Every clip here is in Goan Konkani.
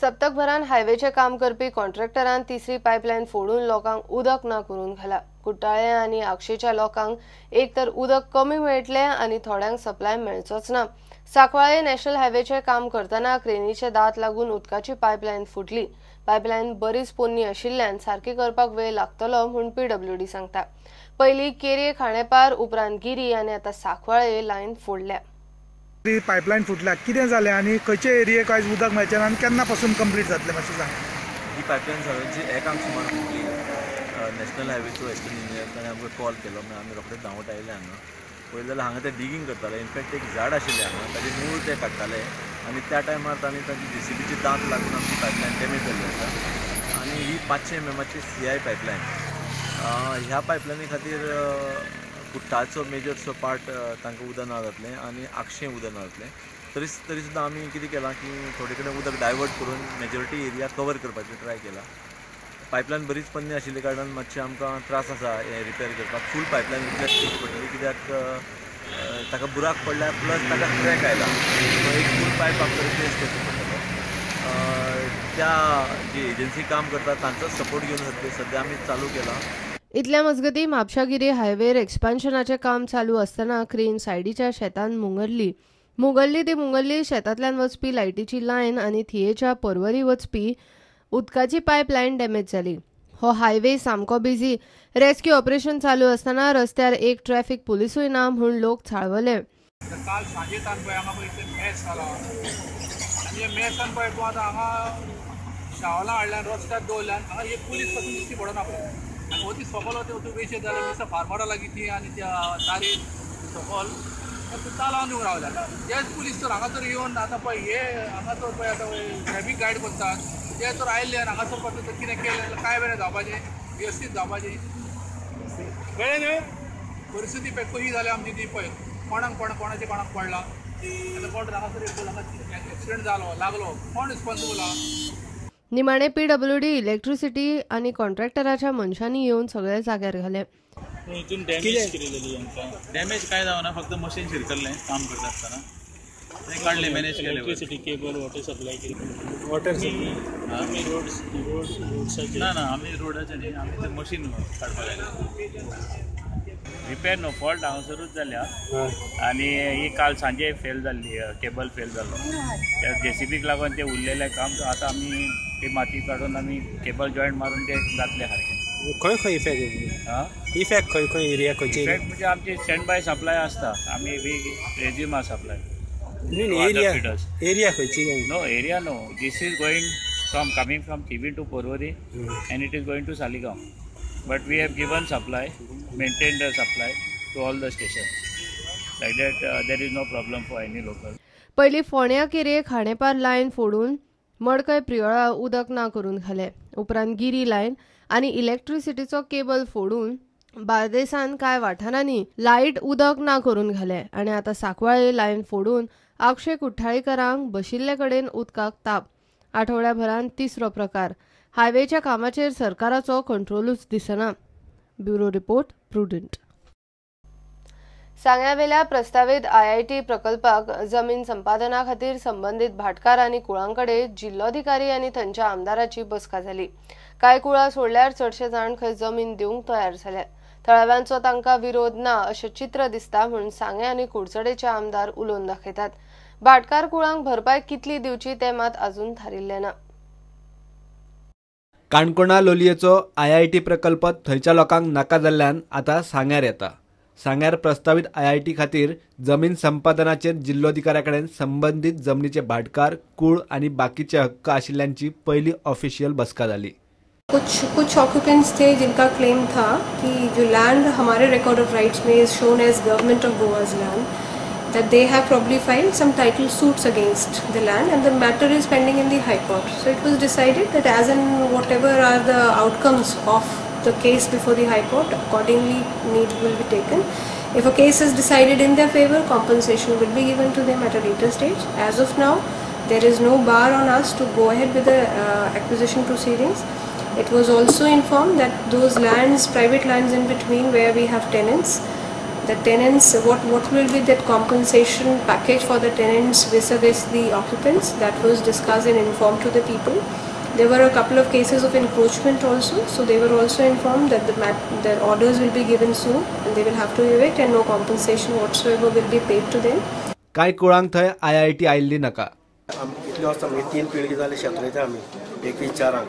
सप्तकभरान हायवेचें काम करपी कॉन्ट्रॅक्टरान तिसरी पायपलायन फोडून लोकांक उदक ना करून घाला. कुट्टाळे आनी आगशेच्या लोकांक एक तर उदक कमी मेळटलें आनी थोड्यांक सप्लाय मेळचोच ना. सांकवाळे नॅशनल हायवेचें काम करतना क्रेनीचे दांत लागून उदकाची पायपलायन फुटली. पायपलायन बरीच पोन्नी आशिल्ल्यान सारकी करपाक वेळ लागतलो म्हूण पीडब्ल्यूडी सांगता. पयलीं केरये खाणेपार, उपरांत गिरी आनी आतां सांकवाळे लायन फोडल्या. पायपलायन फुटल्या, कितें जालें आनी खंयचे एरियेक आयज उदक मेळचें ना आनी केन्ना पासून कंप्लीट जातलें मातशें सांग. ही पायपलायन सगळ्यांची एकांक सुमार फुटली. नॅशनल हायवेचो एसिस्टंट इंजिनियर ताणें आमकां कॉल केलो, मागीर आमी रोखडेच धांवत आयले हांगा. पळयलें जाल्यार हांगा ते डिगींग करताले. इनफॅक्ट एक झाड आशिल्लें हांगा, ताजे मूळ ते काडटाले आनी त्या टायमार तांणी तांची जेसीबीची दांत लागून आमची पायपलायन डॅमेज जाल्ली आसा. आनी ही 500 mm CI pipeline, ह्या पायपलायनी खातीर कुट्टाचो मेजरसो पार्ट तांकां उदक ना जातलें आनी आगशें उदक ना जातलें. तरी सुद्दां आमी कितें केलां की थोडे कडेन उदक डायवर्ट करून मेजॉरिटी एरिया कवर करपाचें ट्राय केलां. पायपलायन बरीच पोन्नी आशिल्ल्या कारणान मातशें आमकां त्रास आसा हें रिपेर करपाक. फूल पायपलायन रिप्लेस करची पडटली, कित्याक ताका बुराक पडल्या प्लस ताका क्रॅक आयला. सो एक फूल पायप आमकां रिप्लेस करचो पडटलो. त्या जी एजन्सी काम करता तांचोच सपोर्ट घेवन सद्या आमी चालू केलां. इतल्या मजगती म्हापशा गिरी हायवेर एक्सपान्शनाचें काम चालू आसतना क्रेन सायडीच्या शेतान मुंगरली. मुंगरली ती मुंगरली शेतांतल्यान वचपी लायटीची लायन आनी थियेच्या पर्वरी वचपी उदकाची पायपलायन डॅमेज जाली. हो हायवे सामको बिझी. रेस्क्यू ऑपरेशन चालू आसतना रस्त्यार एक ट्रॅफिक पुलिसूय ना म्हूण लोक चाळवले. काल सांजेसान पळय हांगा पळय मॅस जाला आनी मॅसान पळय तूं आतां हांगा शावलां हाडल्यान रस्त्यार दवरल्यान हांगा एक पुलीस पासून दिश्टी पडना पळय. आनी वती सकल वती वेशे जाल्यार मिस्टर फार्मरा लागीं ती आनी त्या तारी सकल चालोवन दिवंक रावल्या. तेच पुलीस तर हांगासर येवन आतां पळय हे हांगासर पळय आतां ट्रॅफीक गायड करतात ते तर आयिल्ले आनी हांगासर पासून कितें केलें जाल्यार कांय वेळें जावपाचें वेवस्थीत जावपाचें कळ्ळें न्हय. परिस्थिती पळय कशी जाल्या आमची ती पळय कोणाक कोण कोणाचें कोणाक पडलां आतां कोण हांगासर एक्सिडंट जालो लागलो कोण रिस्पॉन्सिबल आहा. निमाणे पीडब्ल्यूडी इलेक्ट्रिसिटी आनी कॉन्ट्रॅक्टराच्या मनशांनी येवन सगळे जाग्यार घाले. हितून डॅमेज कितें जाली आमकां? डॅमेज कांय जावना, फक्त मशीन शिरकल्लें काम करता आसतना तें काडलें, मॅनेज केलें. इलेक्ट्रिसिटी केबल, वॉटर सप्लाय केली. वॉटर सप्लाय आमी रोड रोड्साचेर ना ना आमी रोडाचेर न्ही, आमी तें मशीन काडपाक आयले. रिपेर न्हू, फॉल्ट हांगासरूच जाल्या आनी ही काल सांजे फेल जाल्ली, केबल फेल जाल्लो. त्या जेसीबीक लागून तें उरलेलें काम आतां आमी ती माती काडून आमी केबल जॉयंट मारून ते जातले सारकें. खंय खंय इफेक्ट? आं, इफेक्ट खंय खंय एरिया खंयची? इफेक्ट म्हणजे आमची स्टँड बाय सप्लाय आसता, आमी we resume our supply. Area area खंयची? No area no, this is going from coming from Thivim to Porvorim and it is going to Saligao. But we have given supply, maintained the supply to all the stations. Like that, there is no problem for any local. पयलीं फोंड्या केरे खाणेपार लायन फोडून मडकय प्रियोळा उदक ना करून घाले. उपरांत गिरी लायन आनी इलेक्ट्रिसिटीचो केबल फोडून बार्देसान कांय वाठारांनी लायट उदक ना करून घाले आनी आतां सांकवाळे लायन फोडून आगशे कुठ्ठाळीकरांक बशिल्ले कडेन उदकाक ताप. आठवड्याभरान तिसरो प्रकार. हायवेच्या कामाचेर सरकाराचो कंट्रोलूच दिसना. Bureau report, Prudent. सांग्यावेल्या प्रस्तावीत IIT प्रकल्पाक जमीन संपादना खातीर संबंदीत भाटकार आनी कुळांकडे जिल्लोधिकारी आनी थंयच्या आमदाराची बसका जाली. कांय कुळां सोडल्यार चडशे जाण खंय जमीन दिवंक तयार जाले. थळाव्यांचो तांकां विरोध ना अशें चित्र दिसता म्हूण सांगें आनी कुडचडेचे आमदार उलोवन दाखयतात. भाटकार कुळांक भरपाय कितली दिवची तें मात अजून थारिल्लें ना. काणकोणा लोलयेचो IIT प्रकल्प थंयच्या लोकांक नाका जाल्ल्यान आतां सांग्यार येता. सांग्यार प्रस्तावीत IIT खातीर जमीन संपादनाचेर जिल्लोधिकाऱ्या कडेन संबंदीत जमनीचे भाटकार, कूळ आनी बाकीचे हक्क आशिल्ल्यांची पयली ऑफिशियल बसका जाली. कुछ कुछ ऑक्यूपेंट्स थे जिनका क्लेम था कि जो लैंड हमारे रिकॉर्ड ऑफ राइट्स में is shown as government of Goa's land, that they have probably filed some title suits against the land and the matter is pending in the High Court. So it was decided that as and whatever are the outcomes of the case before the High Court, accordingly need will be taken. If a case is decided in their favor, compensation will be given to them at a later stage. As of now, there is no bar on us to go ahead with the acquisition proceedings. It was also informed that those lands, private lands in between where we have tenants, The tenants, what will be that compensation package for the tenants vis-a-vis the occupants, that was discussed and informed to the people. There were a couple of cases of encroachment also, so they were also informed that their orders will be given soon and they will have to evict and no compensation whatsoever will be paid to them. कांय कुळांक थंय IIT आयिल्ली नाका. इतले वर्सां मागीर 3 पिळगी जाले शेत रोयता आमी 21-4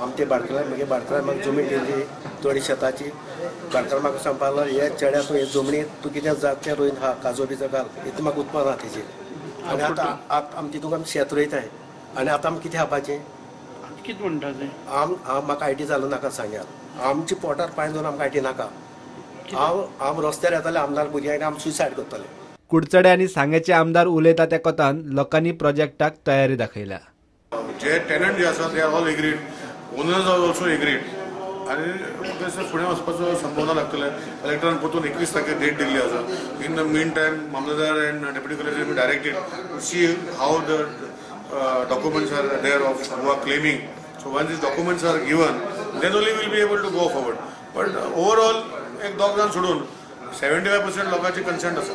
आमचे भाटकारान मागीर भाटकारान म्हाका जमीन दिली थोडी शेताची. भाटकार म्हाका सांगपाक लागलो हे चेड्या तूं हे जमनीत तूं कितें जात तें रोयन खा, काजू बिजो घाल, इतलें म्हाका उत्पन्न आहा तेजेर. आनी आतां आमी तितूंत आमी शेत रोयताय आनी आतां आमी कितें खावपाचें? कितें म्हणटा तें? म्हाका IT जालो नाका सांग्यार, आमच्या पोटार पांय दवरून आमकां IT नाका. हांव रस्त्यार येताले आमदार भुरग्यांक आमी सुसायड करतले. कुडचडे आनी सांगेचे आमदार उलयता त्या कोतान लोकांनी प्रोजेक्टाक तयारी दाखयल्या. जे टेनंट जे आसा they are all agreed, owners are also agreed आनी फुडें वचपाचो संभावना लागतले. कलेक्टरान परतून 21 तारखेर डेट दिल्ली आसा. In the mean time mamlatdar and deputy collector be directed to see how the documents are there of who are claiming. So once these documents are given, then only we will be able to go forward. But overall, एक दोग जाण सोडून 75% लोकांची कन्सेंट आसा.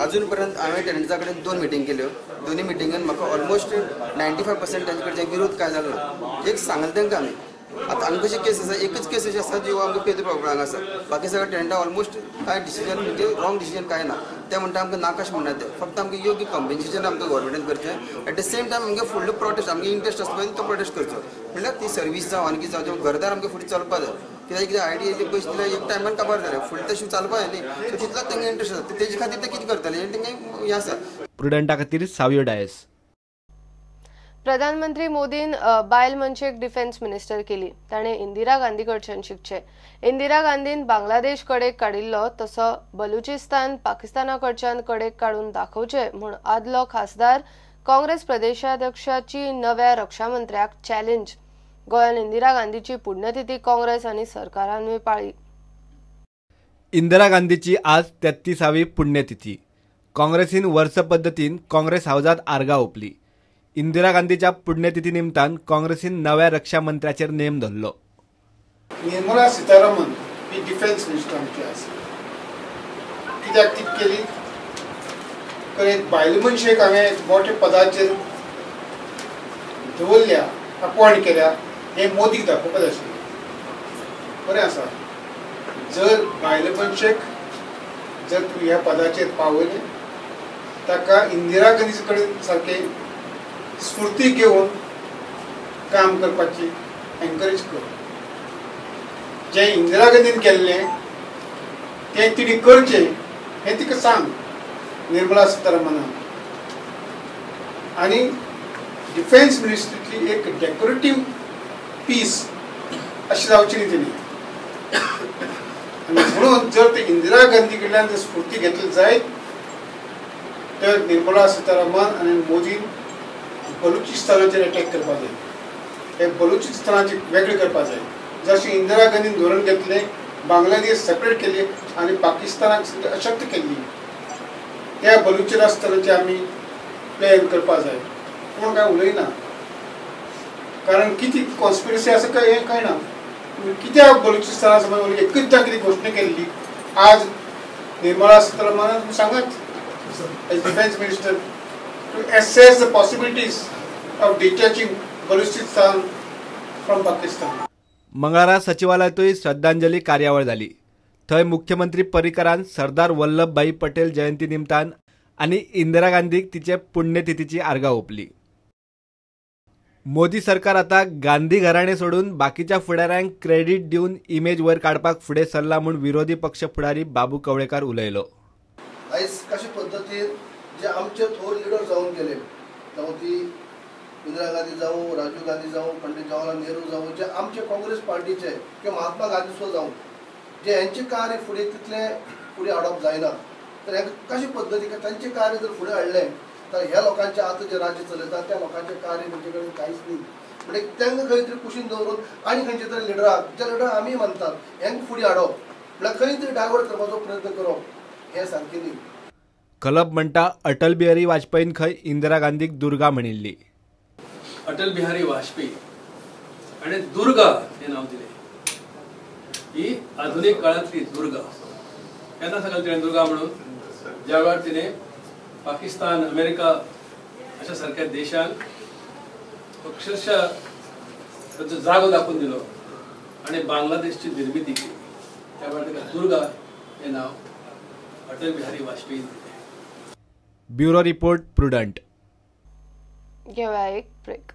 अजून पर्यंत हांवें टेनंट्सा कडेन 2 मिटींग केल्यो. दोनूय मिटिंगेन म्हाका ऑलमोस्ट 95% तांचे कडच्यान विरोध काय जालो ना. एक सांगलें तांकां आमी. आतां आमकां कशी केस आसा, एकच केस अशी आसा जी आमकां पेद्रो प्रॉब्लेम आसा. बाकी सगळे टेनंटा ऑलमोस्ट कांय डिसिजन म्हणजे रॉंग डिसिजन कांय ना. ते म्हणटा आमकां नाकाश म्हणटा ते फक्त आमकां योग्य कॉम्पेन्सेशन आमकां गव्हर्मेंटान करचें. एट the same time आमगे फुडलो प्रोटेस्ट आमगे इंट्रस्ट आसता पळय तो प्रोटेस्ट करचो. म्हणल्यार ती सर्वीस जावं आनी कितें जावं, घरदार आमकां फुडें चलपा जाय. कित्याक कितें आयडी येयली पयशे दिल्यार एक टायमान काबार जालें, फुडें तशें चलपा जाय न्ही. सो तितलोच तांकां इंट्रस्ट आसा, तेजे खातीर ते कितें करतले हें तांकां हें आसा. प्रुडंटा खातीर सावियो डायस. प्रधानमंत्री मोदीन बायल मनशेक डिफेन्स मिनिस्टर केली. ताणें इंदिरा गांधी कडच्यान शिकचें. इंदिरा गांधीन बांगलादेश कडेक काडिल्लो तसो बलुचिस्तान पाकिस्ताना कडच्यान कडेक काडून दाखोवचें म्हूण आदलो खासदार काँग्रेस प्रदेशाध्यक्षाची नव्या रक्षामंत्र्याक चॅलेंज. गोंयान इंदिरा गांधीची पुण्यतिथी काँग्रेस आनी सरकारानूय पाळ्ळी. इंदिरा गांधीची आज 33वी पुण्यतिथी. काँग्रेसीन वर्स पद्दतीन काँग्रेस हावजात आर्गां ओंपली. इंदिरा गांधीच्या पुण्यतिथी निमतान काँग्रेसीन नव्या रक्षा मंत्र्याचेर नेम धरलो. निर्मला सीतारामन ही डिफेन्स मिनिस्टर आमची आसा. कित्याक ती केली? कारण एक बायल मनशेक हांवें मोठ्या पदाचेर दवरल्या, अपॉयंट केल्या, हें मोदीक दाखोवपाक जाय आशिल्लें. बरें आसा, जर बायल मनशेक जर तूं ह्या पदाचेर पावयलें ताका इंदिरा गांधी कडेन सारकें स्फूर्ती घेवन काम करपाची एनकरेज कर. जें इंदिरा गांधीन केल्लें तें तिणें करचें हें तिका सांग निर्मला सीतारामनाक. आनी डिफेन्स मिनिस्ट्रींतली एक डेकोरेटीव पीस अशें जावचें न्ही तिणें. आनी म्हणून जर ते इंदिरा गांधी कडल्यान जर स्फूर्ती घेतली जायत तर निर्मला सीतारामन आनी मोदीन बलुचिस्तानाचेर अटॅक करपाक जाय. हे बलुचिस्तानाचे वेगळें करपाक जाय. जशें इंदिरा गांधीन धोरण घेतलें, बांगलादेश सेपरेट केली आनी पाकिस्तानाक अशक्त केल्ली, त्या बलुचिस्तानाचे आमी प्लॅन करपाक जाय. कोण काय उलयना, कारण कितें कॉन्स्पिरसी आसा काय हें कळना. कित्याक बलुचिस्ताना समज एकदां कितें घोशणा केल्ली, आज निर्मला सीतारामनाक तुमी सांगात as defence minister to assess the possibilities of detaching Balochistan from Pakistan. मंगळारा सचिवालयांतूय श्रद्धांजली कार्यावळ जाली. थंय मुख्यमंत्री पर्रीकरान सरदार वल्लभभाई पटेल जयंती निमतान आनी इंदिरा गांधीक तिचे पुण्यतिथीची आर्गां ओंपली. मोदी सरकार आता गांधी घराणे सोडून बाकीच्या फुडाऱ्यांक क्रेडीट दिवन इमेज वयर काडपाक फुडें सरला म्हूण विरोधी पक्ष फुडारी बाबू कवळेकार उलयलो. आयज कशे पद्दतीन जे आमचे थोर लिडर जावन गेले, जावं ती इंदिरा गांधी जावं, राजीव गांधी जावं, पंडित जवाहरलाल नेहरू जावं, जे आमचे काँग्रेस पार्टीचे किंवा महात्मा गांधी सुद्दां जावं, जे हेंचें कार्य फुडें तितलें फुडें हाडप जायना, तर हें कशे पद्दतीन तांचें कार्य जर फुडें हाडलें तर ह्या लोकांचें आतां जें राज्य चलयता त्या लोकांचें कार्य तेंचे कडेन कांयच न्ही. म्हणजे तांकां खंय तरी कुशीन दवरून आनी खंयचे तरी लिडराक, ज्या लिडराक आमी मानतात हेंकां फुडें हाडप म्हळ्यार खंय तरी डायवर्ट करपाचो प्रयत्न करप हें सारकें न्ही. खलप म्हणटा अटल बिहारी वाजपेयीन खंय इंदिरा गांधीक दुर्गा म्हणिल्ली. अटल बिहारी वाजपेयी हाणें दुर्गा हें नांव दिलें. ही आधुनीक काळांतली दुर्गा. केन्ना सांगलें तिणें दुर्गा म्हणून? ज्या वेळार तिणें पाकिस्तान, अमेरिका अशा सारक्या देशांक अक्षरशः तांचो जागो दाखोवन दिलो आनी बांगलादेशची निर्मिती केली, त्या वेळार ताका दुर्गा हें नांव अटल बिहारी वाजपेयीन दिलें. Bureau report, Prudent. घेवया एक ब्रेक.